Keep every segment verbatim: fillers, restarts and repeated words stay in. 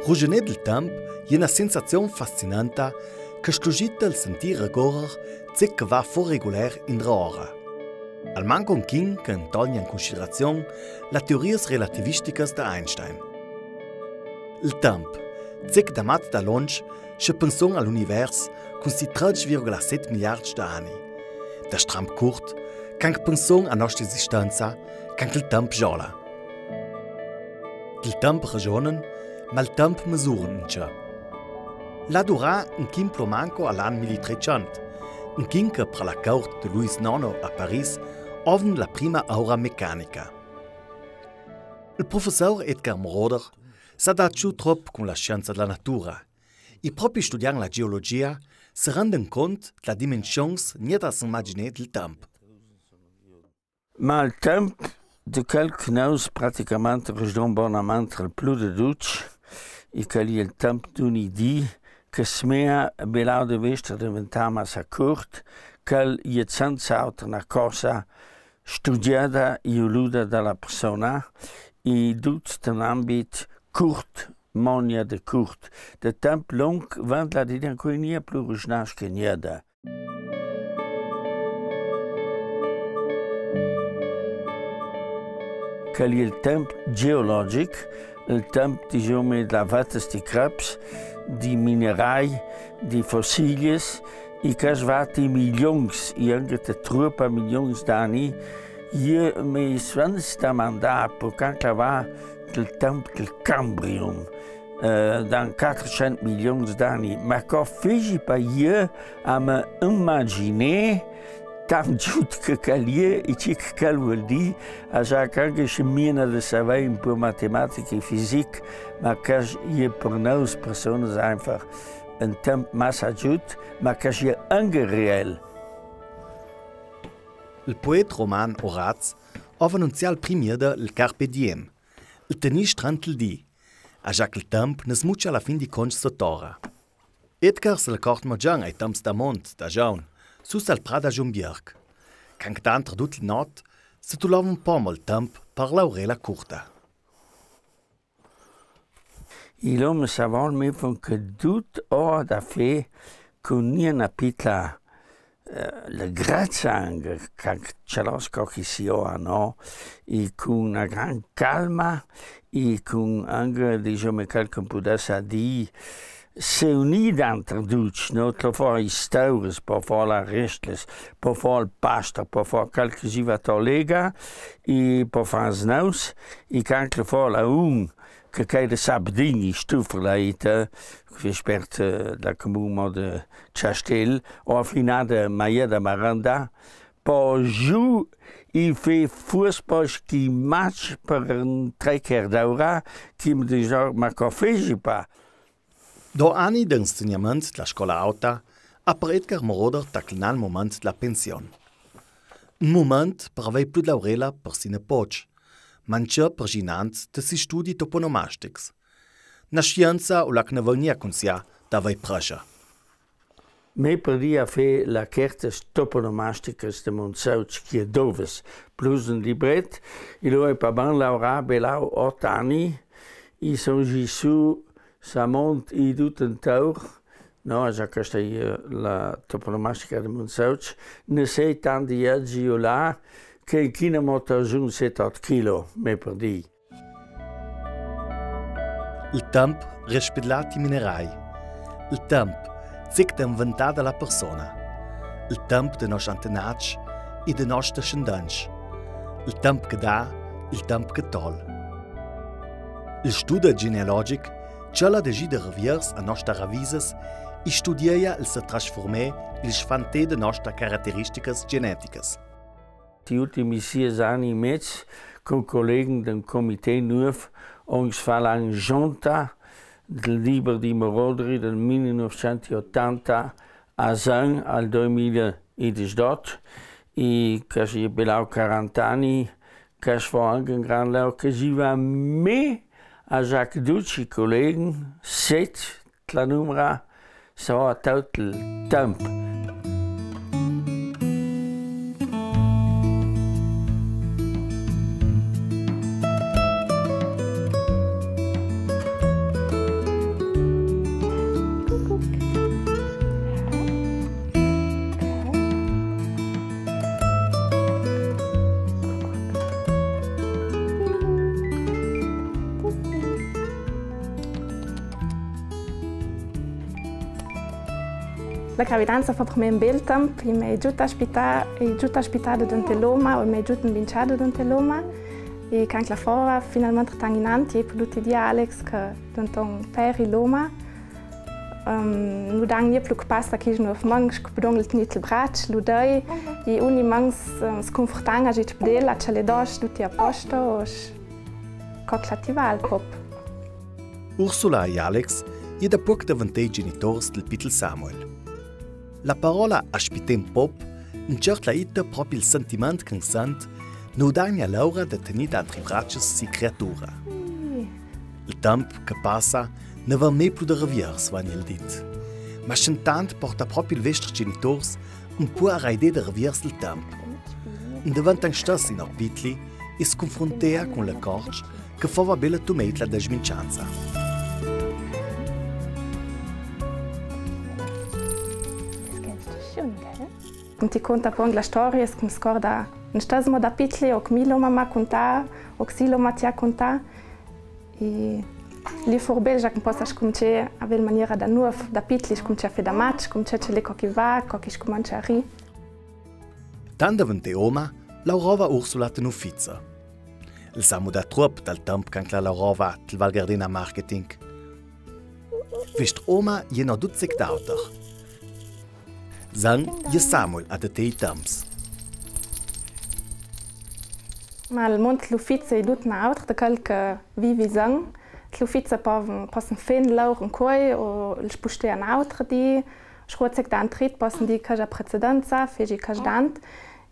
Ruginar dal temp e je na sensazion fascinanta che sclugita al sentir a corer ce che va fo regular indra ora. Almanco inchin che togna in cunsiderazion las teorias relativisticas da Einstein. Il temp, ce che damat da longh, sche penson a l'univers cun si tretg virgola set miliards da ani. Da stramp curt, quand penson a nostra esistenza, quand il temp giola. Dal temp ragionan, ma il temp mesuran ancja. Là dura inchin plomanco a l'an mil trecent, inchin che per la cort da Louis Nono a Paris ovan la prima aura mecanica. Il professor Edgar Moroder sa dà ciù trop cun la scienza da la natura. I propi studiant la geologia se rendan cont da dimensions gnà da s'imaginar dal temp. Ma il temp, de chel che nous praticamaint reston bonamaint il plui de ducc, e chel je il temp d'uni dì, che smea belau de vester deventà massa curt, chel je senza auter na cosa studiada e uluda da la persona, e dut in ambit curt, mo gnà de curt, de temp long, vent la dì d'incoi gnà plui ruginà che gneda. Chel je il temp geologic, il temp, disome, da vetas di creps, di minerai, di fossilias, e che va di milions, e anca de truopa milions d'ani, e me soi stamandà, po che va dal temp dal Cambrium, eh, dan quatrecent milions d'ani, ma co feci pa jeu a me imaginar tant giut che chel je e ce che chel völ dì, a sa che anca sche mia n'ha de savei un pò matematica e fisica, ma che je per nous personas einfach un temp massa giut, ma che je anca real. Il poet roman Horaz ov anunzià il prim jeu da il Carpe Diem, il tegnir strent il dì, a sa che il temp ne smucia la fin di conts sotora. Edgar se l'acort mo già ai temps da mont, da giaun, sus al prà da Giunbierg. Quand da antra dut il not, se tulava un pò mo il temp per l'aurela curta. E l'om savon me fon che dut ora da fé cun gnà na pitla, eh, la graza anca, ca, ca los co chi si ora, no? E cun na gran calma, e cun anca, disome, quel che pudessa dì, se unì danter ducc, no? Tro fò i stauras, po fò la restlas, po fò il pastar, po fò quel che si va to lega, e po fà snaus, e canche fò la un, che chei de Sabdini, Stufferleite, che spert, eh, da comun mo de Ciastel, o a finada Maia da Maranda, po giù e fé fuors po schi mac per un tre quert d'aura, che me disò, ma co feci pa? Do ani d'insegnament dla scola auta, a per Edgar Moroder taclinà il moment dla pension. Un moment per avei plü d'aurela per si nepots, ma anca per ginant de si studi toponomastics. Na scienza u la che ne vegnia cun sia d'avei prescia. Me perdia fé la chertas toponomasticas de Montsauts chi e doves, plus un libret, e lu ai pa ban laurà belau ot ani, e son gisù Samont e dut intaur, no, a sa questa e je la toponomastica de Montsauts, ne sei tant di viazi là, che chi ne mota zun set ot chilo, me per dì. Il temp respedlà ti minerai. Il temp, zic de inventada la persona. Il temp de nos antenads e de nos descendents. Il temp che dà, il temp che tol. Il studi genealogic, ciò là de gi de reviers a nostra ravisas, e studieia il se trasformé, il sfanté de nostra carateristicas geneticas. Ti ultimi sies ani e mez, cun colegen d'un comité nuov, ons fa la ingiunta del liber di Morodri del mil nûfcent otanta a Zan al doi mil e disdot, e che si è belau quaranta ani, che si fa anca un gran laur che si va me a Jacques Ducci, colegen, set, la numera, so a tot il temp. La gravidanza fa per me un bel temp, i m'è giuta aspità, i m'è giuta aspitada dentro l'oma, o i m'è giuta invinciada dentro l'oma. I quand la fova finalmente tan inanti, i è pudut dì a Alex che dentro un per i l'oma. Ehm, nu dan gnà plu che passa chi snof mans, che pudon el tignì tel brac, lu dai, i ogni mans, ehm, se confortan a già pudel, a ce le dos, tuti a posto, o s-, co che la ti va al pop. Ursula e Alex i è da poc deventei genitors del pitel Samuel. La parola aspità un pop, in certa ita propi el sentiment che an sent, nu dan gnà l'aura de tignì dentro i bracis si creatura. El temp che passa, ne va mei plu de reviers, vegn el dit. Ma scentant porta propi el vestri genitors un po a raidè de reviers del temp. In deventan stessi in pitli, i se confrontea cun la corc che fova bela tumeit la desmincenza. Quand i conta pon la storia, i se scorda, no stasimo da pitli, o che mi l'oma m'à contà, o che si l'oma ti à contà. I l'è for bel, già che possa scomincià a veder maniera da nouf, da pitli, scomincià a fà da match, scomincià a cialà co che va, co che scomincia a rì. Tant deventà oma, laurava Ursula te n'ufiza. El s'à mudà truop dal temp quand la laurava tel Val Gardena Marketing. Vestr oma i è no duzec d'auter. Zan i è Samuel a detei i temps. Ma el mont l'ufiza i è dut n'autr da chel che vivi zan. L'ufiza po, possen fà laur incoi, o el spustea n'autra di, sruozec dantrit, possen dì caja precedenza, feci caja dant.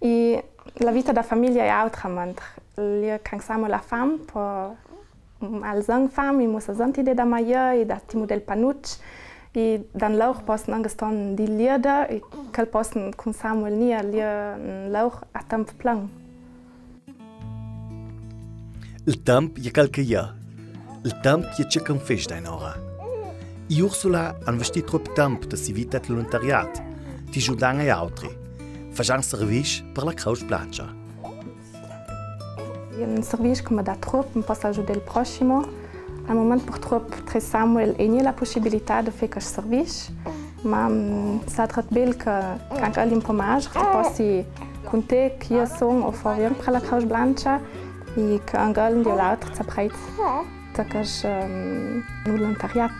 I la vita da famiglia è autra, mentri lì can Samuel à fam, po al zan fam, i mussa zan ti de da maià, i da ti mudel panucc, i dan laur possen anche ston di lieda, i chel possen cun Samuel nia lì, mm, laur a temp plan. El temp i è chel che i è. El temp i è ce che an fece dainora. I Ursula a investì truop temp de si vita tel volontariat, ti giudant ai autri, facian service per la Crauce Blanca. I è un service che me da truop, me possa giudà el prossimo. Al moment purtruop tre Samuel i è nia la pussibilità de fà chest service. Ma, mm, sa trat bel che anche el è un po' magre, che possi cuntà chi i son o fà vien per la Crauce Blanca, i che anche el un di l'auter s'apprezza, tacas, ehm, un volontariat.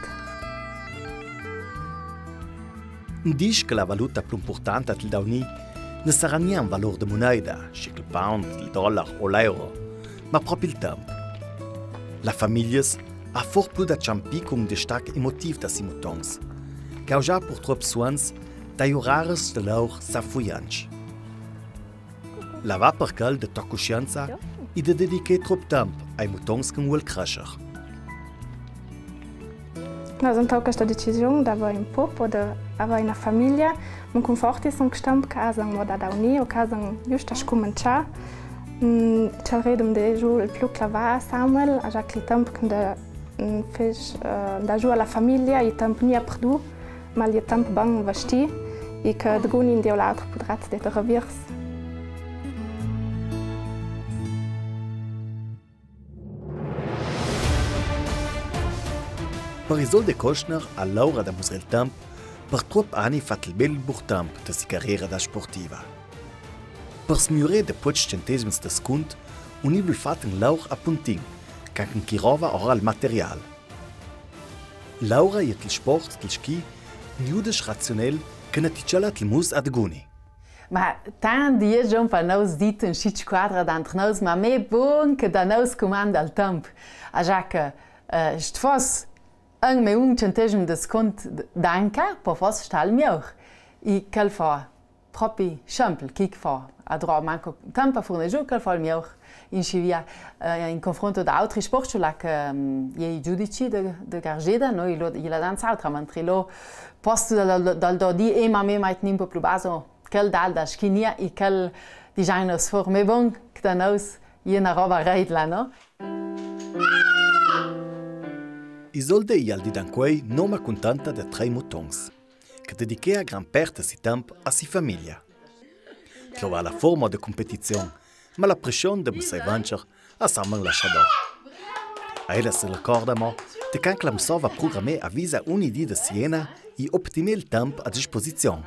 An dis che la valuta plu impurtanta del daunì ne sarà nia in valor de munaida, sci che el pound, el dolar o l'euro, ma propi el temp. La famiglias à for plu da ciampi cun un destac emotiv da si mutons, caugià purtruop suons dai uraris de laur safuiantscha. La va per chel de to cuscienza i de dedicà truop temp ai mutons che an vuol cresser. Quando an tau chesta decisiun d'avè un pup o d'avè una famiglia, me conforti son chest temp che an da daunì o che an giust scumenzià. Mm, ce redum de giù el plu che la va a Samuel, a già che el temp che de, mm, fece, eh, da giù a la famiglia, i temp nia perdu, ma i temp ben investì, i che deguni un di l'auter pudrà de reviers. Per Isolde Koschner a Laura da Musel Temp, per truop ani fat el bel bur temp da si carriera da sportiva. Per smiurà de pochs centesims de secund, un ibel fat en laur a puntin, can che an chirova ora el material. Laura i è tel sport, tel schi, un iudesch razionel, che na ti cela tel mus a deguni. Ma tant di jon par nous dit un sci squadra dantr nous, ma me bon che da nous cumanda el temp. A già che, eh, st fos un me un centesim de secund d'anca, po fos stal miur. I chel fa propi sempel, chi che fa, adro manco temp a furnì giù, chel fa el miur. In sci via, eh, in confronto da autri sport, là che, mm, i giudici de, de Gargeda, no, i lo, i la danza autra, mentri lo posto dal, dal, dal dodi, e ma me mai un po' plu baso, chel dal da schinia, i chel, diciamo, sforme bon, che da nous, i è una roba reidla, no? Isolde i al di d'ancuei noma cuntenta de trei mutons, che dedichea gran part de si temp a si famiglia. Trova la forma de cumpetizion, ma la pression de mussai vencer a sa man lasciador. A ella se ricorda mo Tecà che la msova prugramè a visa uni dì de siena i optimè il temp a disposizion.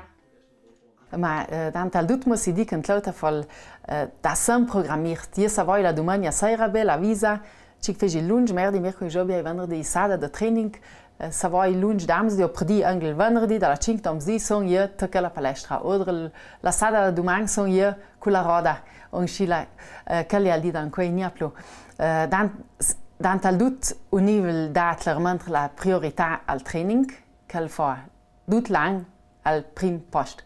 Ma, eh, dant al dut mo si dì che in tlaute fal, eh, da sem prugramir, ti sa voi la dumania saira bela visa, ciò che fesi lungi, merdi, mircoli, jobia e venredi, sada de training, eh, sa voi lungi damsdi, o prdì anche il venredi, da la cinc damsdi, son ie, tocca la palestra, odre la sada de duman son ie, cu la roda, on scila, eh, che li al dì dan quei nia plu. Eh, dant, dant al dut, un nivel da clermant la priorità al training, che al fa dut l'an al prim post.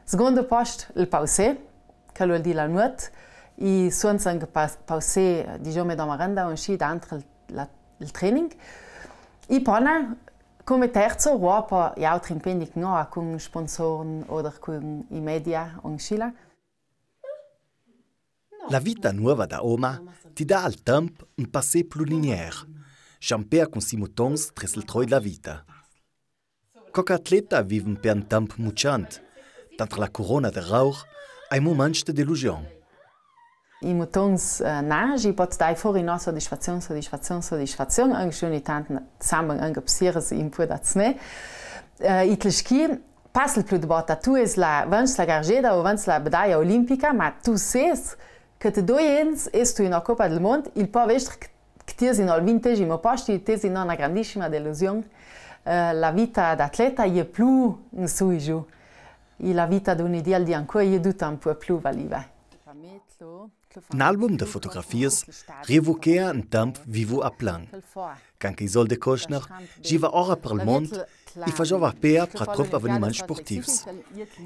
Secondo post, il pausé, che al dì la nuot, i suonzan che pa-, pausé, diciamo, da marenda, un sci dentro il, la, il training. I pona, come terzo, ruopo, i altri impegni che no, cun sponsor, oder cun i media, un scila. La vita nuova da oma ti dà al temp un passé plu linier, sciampea cun si mutons tres il troi dla vita. Co che atleta vive un pè un temp mucent, tantra la curona de raur ai muments de delusion. I mutons, eh, nagi pot dai fori no sodisfazion, sodisfazion, sodisfazion, anche se ogni tant samban anche psiers in pudazne. Eh, i tleschi Passel plu de bota, tu es la, vens la gargeda o vens la bedaia olimpica, ma tu ses che te doi ens es tu in la Copa del Mond, il po vestr che, che ti es in al vintesimo post, ti es in una grandissima delusion. Eh, la vita d'atleta e plu in su e giù. E la vita d'un ideal di ancora e dut un po' plu valiva. Un album de fotografias rievuchea un temp vivu a plen. Can che Isolde Koschner giva ora per il mond, i fajova pea per tropp aveniments sportivs.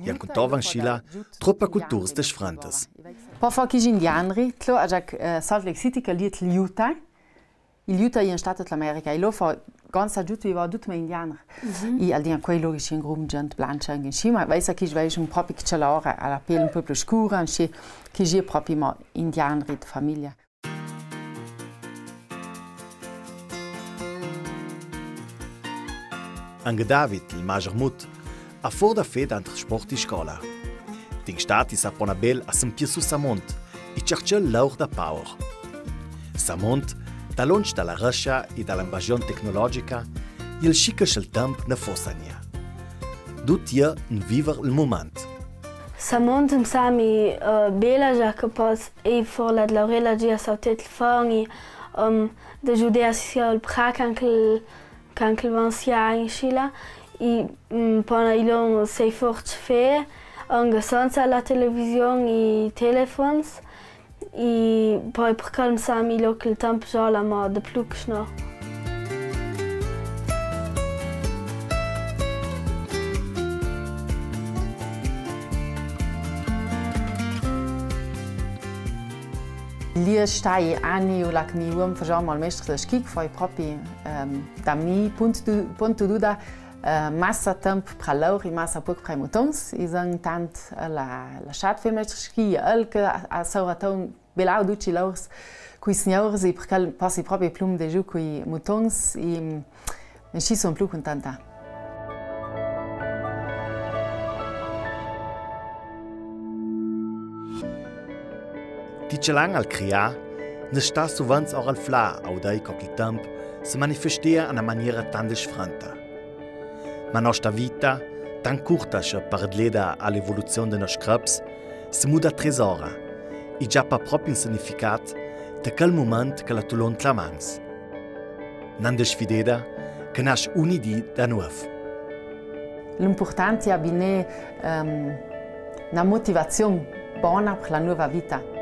I ancuntava anscila troppa culturas desfrantas. Po fa chi indianri, tlo a Jack, eh, Salt Lake City, che lì è Utah, Il Utah e je in Stati d'America, e lo fa, ganz a giutu, e va dut me indianer. E al dì anche quei lochi in grum, gent blanca, anche in sima, vesa chi vesa un propi che c'è la ora, a la pel un po' plu scura, anche chi e je propi mo indianer de famiglia. Anche David, il majer mut, a for da fé dantr sport e scola. D'istà i sa pona bel a s'empì su Samont, i cercel laur da paur. Samont, da lonsch da la rascia e da l'invasion tecnologica, el scica che il temp na fossa nia. Dut e je in viver il mument. Samont em sa mi, eh, bela, già che pos ei for la de Laurela, già sau telefon, e, ehm, de giudea si al pra can che Can che el va in scola, e, mm, pona i lon sei forts fe, anche senza la television e telefons, e po per calmar mi lo che il temp già la ma de plu che no. Lì stai ani u la che mi uom fagiamo al mestri de schi, che fai propi Ehm, da mi punt du-, punt du da, eh, massa temp pra laur e massa poc pra i mutons, e son tant, eh, la, la sciat femna che schi, el che a, a saura ton belau ducj i laurs cui signors, e perché passi propi plum de giù cui mutons, e, e schi son plu cuntenta. Di ce l'an al crià, ne sta suvens ora al flà, audei co che il temp se manifestea a na maniera tant disfrenta. Ma nosta vita, tant curta sche paradleda a l'evoluzion de nos crabs, se muda tresora, e già pa propi un significat de quel mument che la tulon tlamans. N'an de sfideda che nasce ogni dì da nuov. L'impurtant e je binè, ehm, na motivazion bona per la nuova vita.